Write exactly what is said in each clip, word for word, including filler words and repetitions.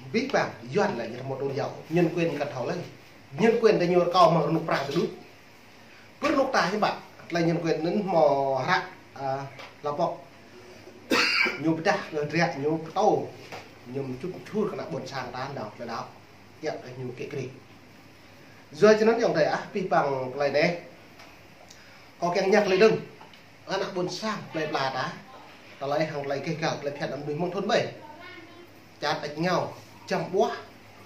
Abih bang Yuan lĕ ñu hmâo tôn giáo, nhân quyền kăn thâo lơi. Nhân quyền ta ñu rơkâo mơ̆ng rơnŭk prah tơdŭ. Pơ rơnŭk ta hiư̆m pă, tơlơi nhân quyền anŭn hmâo hră, a, hla pŏk. Ñu pơdah kơ dră ñu pơtô, ñu mčŭt mčur kơ ană ƀôn sang ta nao tơlơi đaŏ. Kiăng kơ ñu kĕ kri. Yua čơnăn yŏng tơi ah, abih bang tơlơi anai. Kâo kiăng ñăk tơlơi dơ̆ng. Ană ƀôn sang plơi pla ta, tơlơi hăng tơlơi keh găl tơlơi phiăn ană mơnuih mơ̆ng thŭn ƀai. Čar ta ngao, čăm ƀuah,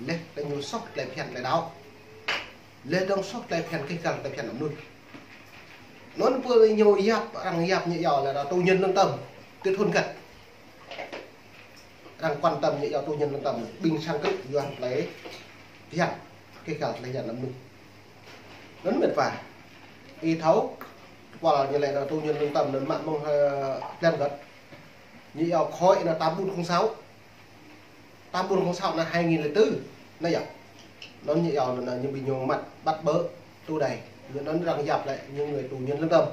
leh ta ñu soh tơlơi phiăn tơlơi đaŏ. Leh dơ̆ng soh tơlơi phiăn keh găl tơlơi phiăn ană mơnuih. Anŭn pơ ñu yap, arăng yap ñu yua lĕ tù nhân lương tâm, tuyệt hôn gật. Arăng quan tâm ñu yua tù nhân lương tâm, ƀing sang krư̆ Yuan tơlơi phiăn, keh găl tơlơi phiăn ană mơnuih. Anŭn mĕt wa. Ih thâo, kual ñu lĕ tù nhân lương tâm anŭn mă mơ̆ng, ơ, phiăn găt. Ñu yua khối anŭn tám bốn không sáu. Tám bốn không sáu anŭn hai nghìn lẻ tư. Anŭn yơh. Anŭn ñu yua anŭn ñu ƀing ñu mă bắt bớ tù đày. Ñu anŭn arăng yap lĕ ñu người tù nhân lương tâm.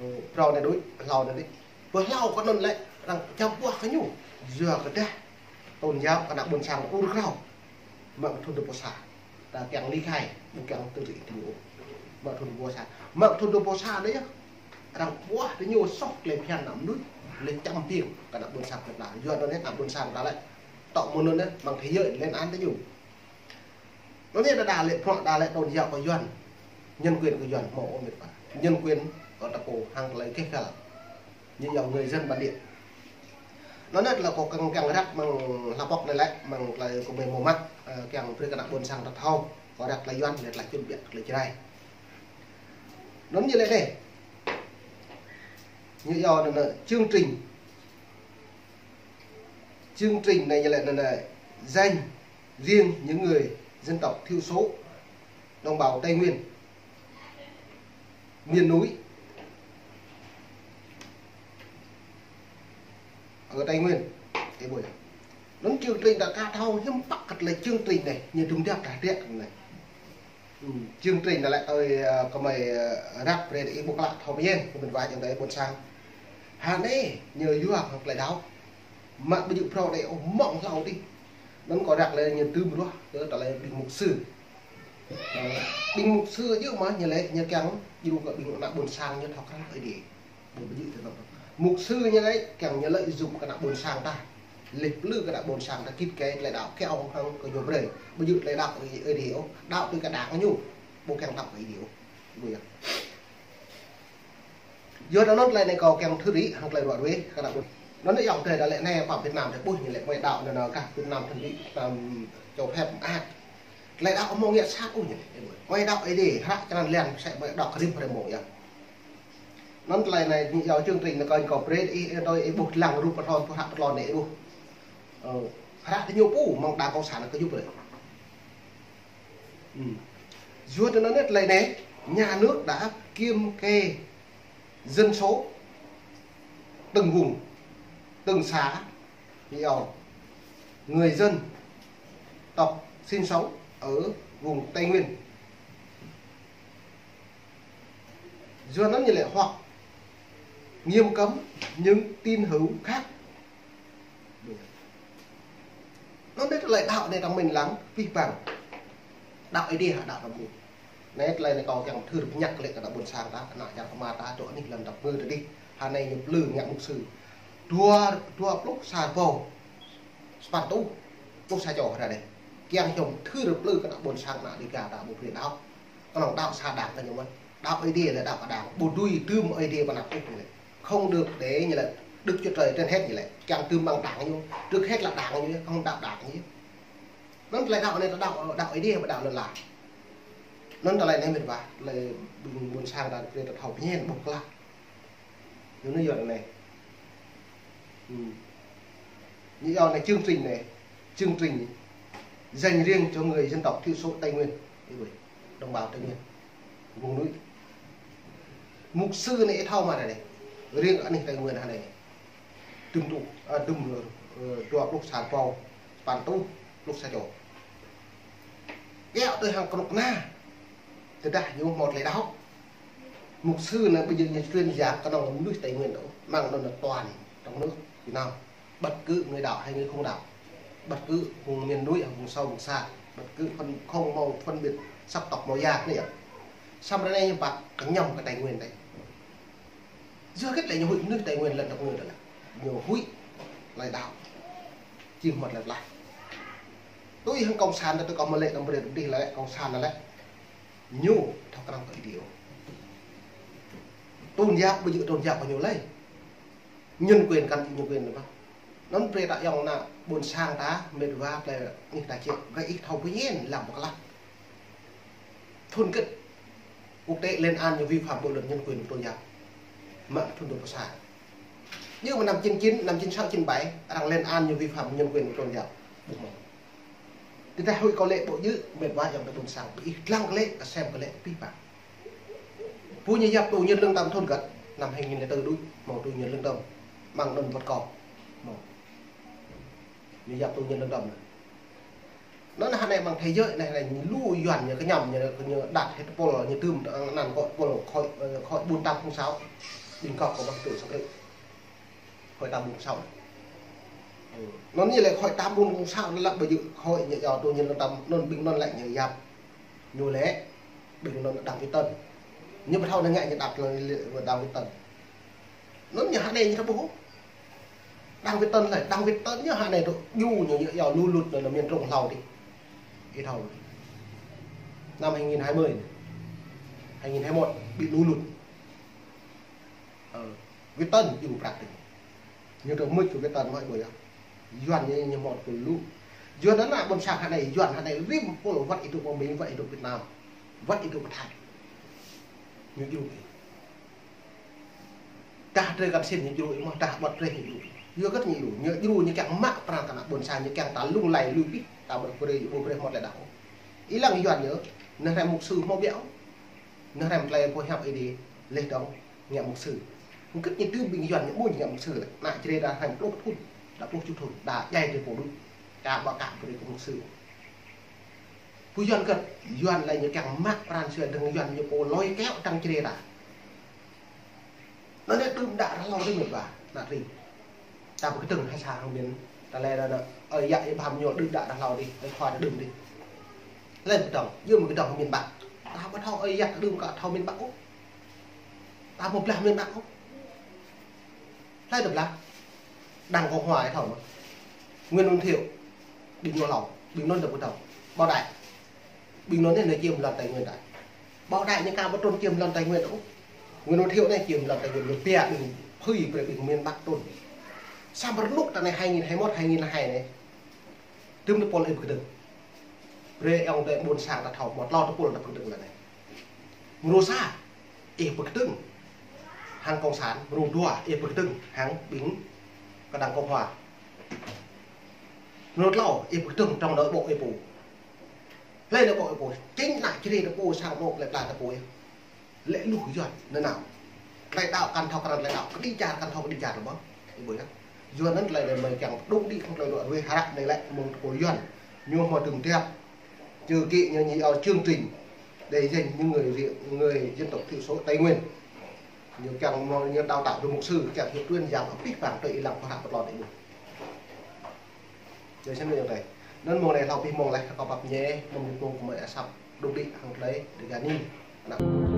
Ơ, phrâo anai đôč, hlâo anai đôč. Pơ hlâo kơ anŭn lĕ arăng čăm ƀuah kơ ñu. Yua kơ dah tôn giáo kơ ană ƀôn sang ur krao. Mơ̆ng thŭn dua pluh sa. Ta kiăng ly khai, ƀu kiăng tơlơi tơnyu. Mơ̆ng thŭn dua pluh sa. Mơ̆ng thŭn dua pluh sa anai yơh. Arăng ƀuah tơnyu soh tơlơi phiăn ană mơnuih. Leh čăm biêng kơ ană ƀôn sang plơi pla. Yua anŭn ană ƀôn sang ta lĕ. Tŏ mơ̆ng anŭn anai, mơ̆ng thế giới lên án tơnyu. Anŭn anai đa đa lĕ phuă đa lĕ tôn giáo kơ Yuan. Nhân quyền kơ Yuan hmâo ôh mĕt wa. Nhân quyền kơ ta pô hăng tơlơi keh găl. Ñu yua người dân bản địa. Anŭn anai tơlơi kâo kiăng, kiăng răk mơ̆ng hla pŏk anai lĕ, mơ̆ng tơlơi kâo mơ̆ mă, ơ, kiăng brơi kơ ană ƀôn sang ta thâo, kâo răk tơlơi Yuan, lĕ tơlơi čŭn biă tơlơi Jrai. Anŭn ñu lĕ anai. Ñu yua anŭn, anŭn chương trình. Chương trình anai ñu lĕ anŭn, anŭn dành riêng những người dân tộc thiểu số, đồng bào Tây Nguyên, miền núi, ở Tây Nguyên. Ê ƀuh. Anŭn chương trình ta ka thâo hiư̆m pă kơ tơlơi chương trình anai, ñu dŭng dăp ta hơdră anai. Ừm, chương trình anai lĕ tơlơi, ơ, kơ mơi, ơ, răk brơi ih ƀuh klă thâo pơyeng, kơ mơi wă jing tơlơi ƀôn sang. Hă anai, ñu yua hăng tơlơi đaŏ. Mă ƀu djơ̆ phrâo anai ôh mơ̆ng hlâo adih. Anŭn kâo răk lĕ ñu tơm ruah kơ tơlơi ƀing mục sư. Ơ, ƀing mục sư yơh mơ̆ ñu lĕ ñu kiăng djru kơ ƀing ană ƀôn sang ñu thâo krăn Ơi Adai. Ƀu djơ̆ tơlơi anŭn. Mục sư ñu lĕ kiăng ñu lợi dụng kơ ană ƀôn sang ta. Leh plư kơ ană ƀôn sang ta kĭt kơ tơlơi đaŏ kơ ong hăng kơ ñu brơi. Ƀu djơ̆ tơlơi đaŏ Ơi Adai ôh, đaŏ tui kơ đảng ñu. Ƀu kiăng đaŏ Ơi Adai ôh. Ƀu yơh. Yua anŭn tơlơi anai kâo kiăng thâo rĭ hăng tơlơi ruă ruê kơ ană ƀôn. Anŭn yơh yŏng tơi đa lĕ anai pơ Việt Nam tơi ƀuh ñu lĕ mơi đaŏ anŭn anŭn kah Việt Nam thân vị Việt Nam cho phép mơak. Tơlơi đaŏ hmâo ngă sat ôh ñu lĕ. Mơi đaŏ Ơi Adai, hră čơnăn lĕ sĕ mơi đaŏ kơ rĭm hrơi mông yơh. Anŭn tơlơi anai ñu yua chương trình anai kâo, kâo brơi ih, ih đơi ih ƀuh lăng rup pơthlon, pơhră pơthlon anai ih ƀuh. Ơ, hră tơnyu pô mơ̆ng đảng cộng sản anai kơ yŭp brơi. Ừm. Yua anŭn anai tơlơi anai, nhà nước đã kiểm kê dân số từng vùng, từng xã, thì, ờ, người dân tộc sinh sống ở vùng Tây Nguyên. Yua anŭn ñu lĕ hoặc nghiêm cấm những tín hữu khác. Anŭn anai tơlơi đaŏ anai tơdah mơ̆n lăng, abih bang. Đaŏ Ơi Adai hă đaŏ ană mơnuih. Anai tơlơi anai kâo kiăng thâo rĭ ñăk lĕ kơ ană ƀôn sang ta, ană čar kơmar ta, dŏ anih lŏn dap ngơ tơdih. Hă anai ñu plư ngă mục sư. Dua, dua pluh sa rơbâo sapăn rơtuh pluh sa čô ră anai. Kiăng hiư̆m thâo rĭ plư kơ ană ƀôn sang ană Dêga ta ƀu brơi đaŏ. Kơnơ̆ng đaŏ sa đảng kơ ñu mơ̆n. Đaŏ Ơi Adai lĕ đaŏ kơ đảng. Ƀu dưi tơm Ơi Adai pơ anăp ôh ñu lĕ. Không được để ñu lĕ Đức Chúa Trời trên hết ñu lĕ. Kiăng tơm mơ̆ng đảng ñu. Trước hết là đảng ñu, không đaŏ đảng ñu. Anŭn tơlơi đaŏ anai ta đaŏ, đaŏ Ơi Adai ƀu đaŏ lŏn ala. Anŭn tơlơi anai mĕt wa, tơlơi ƀing ƀôn sang ta brơi ta thâo pơñen ƀuh klă. Yua anŭn yơh anai. Ừm. Ñu yua anai chương trình anai, chương trình dành riêng cho người dân tộc thiểu số Tây Nguyên. Ê ƀuh, đồng bào Tây Nguyên. Vùng núi. Mục sư anai ih thâo mơ̆ anai. Riêng anih Tây Nguyên anai. Dŭm rơtuh, ơ, dŭm, ơ, dua pluh sa rơbâo sapăn rơtuh pluh sa čô. Kiăng tui hăng kơnuk kơna. Tơdah ñu hmâo tơlơi đaŏ. Mục sư anai ƀu djơ̆ ñu truyền giảng kơnơ̆ng mơnuih Tây Nguyên ôh. Mơ̆ng anŭn toàn trong nước Việt Nam. Bất cứ người đạo hay người không đạo, bất cứ vùng miền núi hay vùng sâu vùng xa, bất cứ phân, không mâu phân biệt sắc tộc màu da nữa. Samơ̆ ră anai ñu pă kơ ñăm kơ Tây Nguyên đôč. Yua hơget lĕ ñu huĭ mơnuih Tây Nguyên lŏn tơnah ñu đôč lĕ? Ñu huĭ tơlơi đaŏ. Či hmâo tơlơi pơklaih. Tui hăng cộng sản ta tui kâo mơ̆ lĕ, tơm brơi tơm dih lĕ, cộng sản lĕ. Ñu thâo krăn kơ idéo. Tôn giáo, ƀu djơ̆ tôn giáo kơ ñu lơi. Nhân quyền, găn chịu nhân quyền lơi. Anŭn brơi ta yŏng ană ƀôn sang ta, mĕt wa, plei ih ta čĕ, brơi ih thâo bơñen lăm pơklaih. Thun kĕt quốc tế lên án ñu vi phạm bộ luật nhân quyền tôn giáo. Mă thun dua pluh sa. Yua mơ̆ năm chín chín, năm chín sáu, chín bảy, arăng lên án ñu vi phạm nhân quyền tôn giáo. Ƀu hmâo. Tơdah huĭ kâo lĕ ƀu djơ̆, mĕt wa yŏng ta ƀôn sang, ƀing ih lăng kơ lĕ, kơ sem kơ lĕ, pih pă. Pô ñu yap tù nhân lương tâm thun kĕt, năm hai nghìn lẻ tư đuč, hmâo tù nhân lương tâm, mơ̆ng anŭn wơ̆t kâo. Hmâo. Ñu yap tù nhân lương tâm anŭn. Anŭn hă anai mơ̆ng thế giới anai, anai ñu lu Yuan ñu kơñăm ñu, ñu đăt hĭ tơpul ñu tơm anăn kơ tơpul khỏi, ơ, khỏi bốn tám không sáu. Ƀing kâo kơ ƀăng tui sang ơi. Khỏi tám bốn không sáu. Anŭn ñu lĕ khỏi tám bốn không sáu anŭn lăp ƀu djơ̆ khỏi ñu yua tù nhân lương tâm, anŭn ƀing anŭn lĕ ñu yap. Ñu lĕ ƀing anŭn Đặng Việt Tân. Ñu ƀu thâo anai ngă ñu đăt lĕ Đặng Việt Tân. Anŭn ñu hă anai ñu thâo ƀuh. Đặng Việt Tân lĕ, Đặng Việt Tân ñu hă anai tŭ, ñu, ñu, ñu, yua lũ lụt anŭn, anŭn miền Trung hlâo dih. Ih thâo. Năm hai nghìn hai mươi, hai nghìn hai mươi mốt, ƀing lũ lụt. Ơ, Việt Tân, ñu prăk dih. Ñu tŭ mŭt kơ Việt Tân mơ̆ ƀu yơh. Yuan ñu, ñu hmâo tơpul lu. Yuan anŭn ană ƀôn sang hă anai, Yuan hă anai, rĭm pul wơ̆t ih dŏ pơ Mi, wơ̆t ih dŏ Việt Nam, wơ̆t ih dŏ pơ Thái. Ñu djru. Tah drơi kăn sĭn ñu djru, mơ̆ tah ƀơ̆t drơi ñu djru. Yua hơget ñu djru, ñu djru ñu kiăng mă pran kơ ană ƀôn sang, ñu kiăng ta lung lay lui pih, ta ƀu brơi, ƀu brơi hmâo tơlơi đaŏ. Ih lăng Yuan ñu, neh hrăm mục sư hmâo biă. Neh hrăm tơlơi pô hiăp Ơi Adai, leh dơ̆ng ngă mục sư. Hơget ñu tŭ ƀing Yuan ñu ƀu ngă mục sư lĕ. Ană Jrai đa hrăm pluh thun, đa pluh čuh thun, đa djai drơi pô đôč. Ča ƀă kă brơi kơ mục sư. Pô Yuan kĕt, Yuan lĕ ñu kiăng mă pran sua dơ̆ng Yuan ñu pô lôi kéo trăng Jrai ta. Anŭn anai đưm đă ră hlâo dih mĕt wa, ană tring. Ta pơkơdơ̆ng hă sa hăng miền, ta lĕ anŭn, ơi yă ih ƀăm ñu đưm đă ră hlâo dih, ơi khua ta đưm dih. Lĕ pơdơ̆ng, yua mơ̆ kơdơ̆ng hăng miền Bắc. Ta ƀu thâo ơi yă ta đưm kơ thâo miền Bắc ôh. Ta ƀu blah miền Bắc ôh. Hlơi ta blah? Đảng Cộng Hòa ih thâo mơ̆? Nguyễn Văn Thiệu, ƀing ñu hlâo, ƀing anŭn ta ƀu thâo. Bảo Đại. Ƀing anŭn anai ñu čiêm lŏn Tây Nguyên đôč. Bảo Đại ñu ka ƀu trŭn čiêm lŏn Tây Nguyên ôh. Nguyễn Văn Thiệu anai čiêm lŏn Tây Nguyên, ñu pia ƀing phưi brơi ƀing miền Bắc trŭn. Samơ̆ rơnŭk ta anai hai nghìn hai mươi mốt, hai nghìn hai anai. Tơm tơpul ih pơkơdơ̆ng. Brơi yŏng adơi ƀôn sang ta thâo, hmâo tlâo tơpul ta pơkơdơ̆ng lĕ anai. Mrô sa, ih pơkơdơ̆ng hăng cộng sản, mrô dua, ih pơkơdơ̆ng hăng ƀing kơ Đảng Cộng Hòa. Mrô tlâo, ih pơkơdơ̆ng trong nội bộ ih pô. Hlơi nội bộ ih pô, chính ană Jrai ta pô, sang anŏ plei pla ta pô yơh. Lĕ lu Yuan anŭn nao. Tơlơi đaŏ kăn thâo krăn tơlơi đaŏ, kơđi čar kăn thâo kơđi čar lơi ƀơ̆ng. Ih ƀuh yơh. Yuan anŭn tơlơi anai mơ̆ kiăng đŭng đĭ hăng tơlơi đuaĭ ruai hră anai lĕ mơ̆ng tơpul Yuan. Ñu hmâo tơm tiap. Chữ ký ñu, ñu yua chương trình để dành những người, người dân tộc thiểu số Tây Nguyên. Ñu kiăng mơ̆ ñu đào tạo cho mục sư, kiăng hyu truyền giảng pih pang tui ih lăng pơhrăp pơtlon ih ƀuh. Jai sĭt ñu tơi. Anŭn mơ̆ng anai hlâo pih mơ̆ng leh kơ kâo pap ñe, mơ̆ng ñu mơ̆ng kơ mơi asăp đŭng đĭ hăng tơlơi Dega News. Ană.